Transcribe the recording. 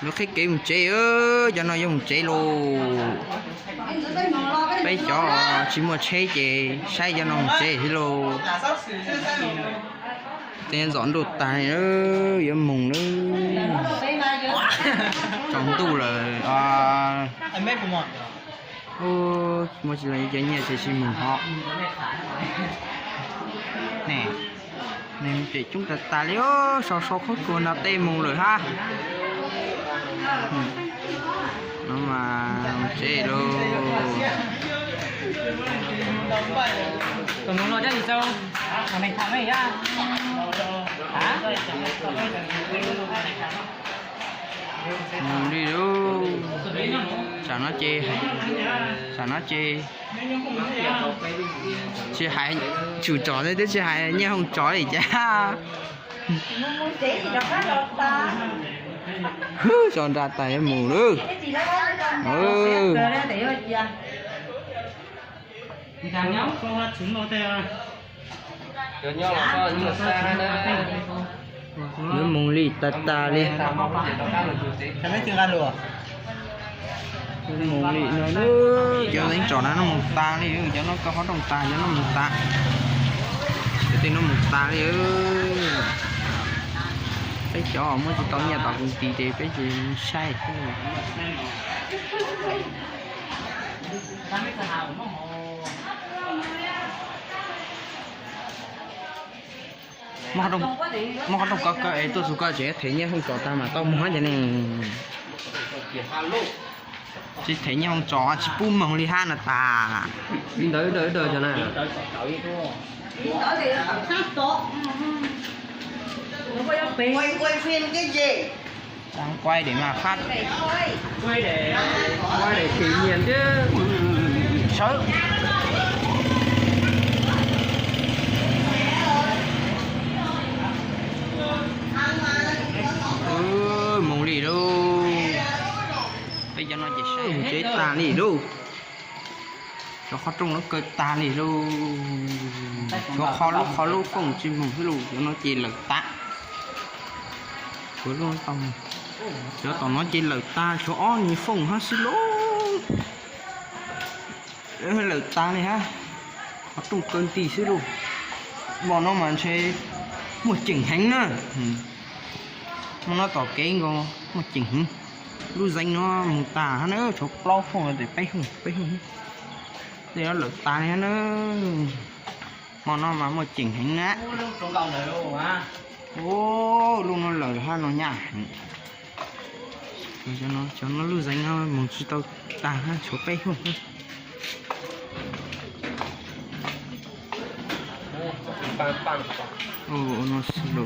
Lawv qhib kev mus tsev, cov no yuav mus tsev lauj. Peb cov tsis muaj tsheb ces saib cov no mus tsev thiab lauj. Tej zom ntuj tag li, yuav moog lawm. Tsaus ntuj lawm. Muaj tsis los cov nyiaj ces tsis moog hov. Ne, nws cem coob tag tag li, sau sau khaub kuag nrog tej moog lawm hab. No mas tsev lauj. Mus li lauj. Tsam no ces, tsam no ces tsis hais tsum tsov thiab, twb tsis hais Nyiaj Hooj tsov li cas. Tso nra tas yuav mus lawm. Yuav moog li tag tag li. Moog li no, cov leej tsov na noj moog tag li, cov noj kawg qhov rooj tag, cov noj moog tag. Cov tej noj moog tag li. Peb cov muab tsis tau nyiaj tom koom tis ces peb tsis saib. Muab qhov rooj ko kaw es tuaj txug ko tseem them Nyiaj Hooj tsov tag mas tau moog hab ces ne. Tsis them Nyiaj Hooj tsov tsis pub moog li hab no tas. Li ntawd, ntawd, ntawd cov na. Quay để mà phát, quay để kỷ niệm chứ. Sawv. Moog li lauj. Peb cov no ces saib tsev tag li lauj. Cov qhov rooj no kaw tag li lauj. Cov qhov lub, qhov lub fooj tsis moog xwb lauj, cov no ces lawm tas. Cov lub tau, cov tom no ces lawm tas, tshuav ob nyuag fooj hab xwb lauj. Lawm tas li hab, qhov rooj kaw nti xwb lauj. Npog no mas ntshe muaj ceem heev na. Hmo no tom kev nkaus muaj ceem heev. Lub zeeg no moog tag hab na, tshuav plaub fooj no tes peb fooj, peb fooj. Tej no lawm tas li hab na. Hmo no mas muaj ceem heev na. Lub no lawm hab no nyaj heev. Cov no lub zeeg no moog tsis tau tag hab, tshuav peb fooj. No xwb lauj.